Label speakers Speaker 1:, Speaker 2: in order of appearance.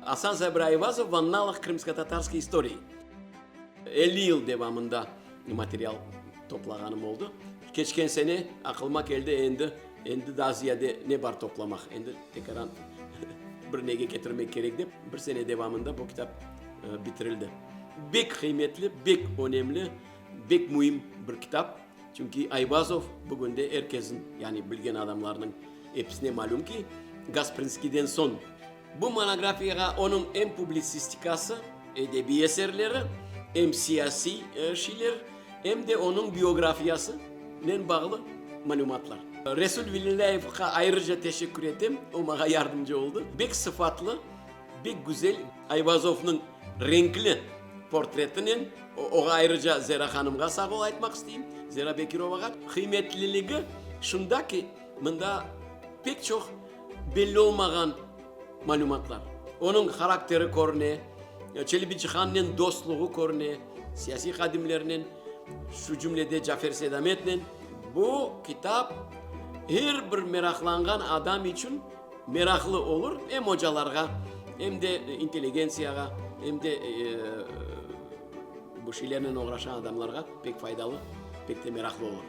Speaker 1: Asan Sabri Ayvazov v annalах krımskotatarskoy istorii. 50 yıl devamında material toplağanım oldı. Keçken sene aqılıma keldi, endi, endi daa ziyade ne bar toplamaq, endi tekaran bir nege ketirmek kerek dep, bir sene devamında bu kitap bitirildi. Bek qıymetli, bek önemli, bek müim bir kitap. Çünki Ayvazov bugünde er kesin, yani bilgen adamlarnıñ episine malüm ki, Gasprinskiyden soñ Bu monografiyağa onıñ em publitsistikası, edebiy eserleri, em siyasiy şeyler, em de onıñ biografiyasınen bağlı malümatlar. Resul Velilâyevqa ayrıca teşekkür etem, o maña yardımcı oldı. Bek sıfatlı, bek güzel Ayvazovnıñ renkli portretinen, oğa ayrıca Zera hanımğa sağ ol aytmaq isteyim, Zera Bekirovağa. Qıymetliligi şunda ki, mında pek çoq Belli olmağan malümatlar. Onıñ harakteri körüne, Çelebicihannen dostluğı körüne, siyasiy hadimlernen, şu cümlede Cafer Seydametnen. Bu kitap er bir meraqlanğan adam içün meraqlı olur, em ocalarğa, em de intelligentsiyağa, em de bu şeylernen oğraşqan adamlarğa pek faydalı, pek de meraqlı olur.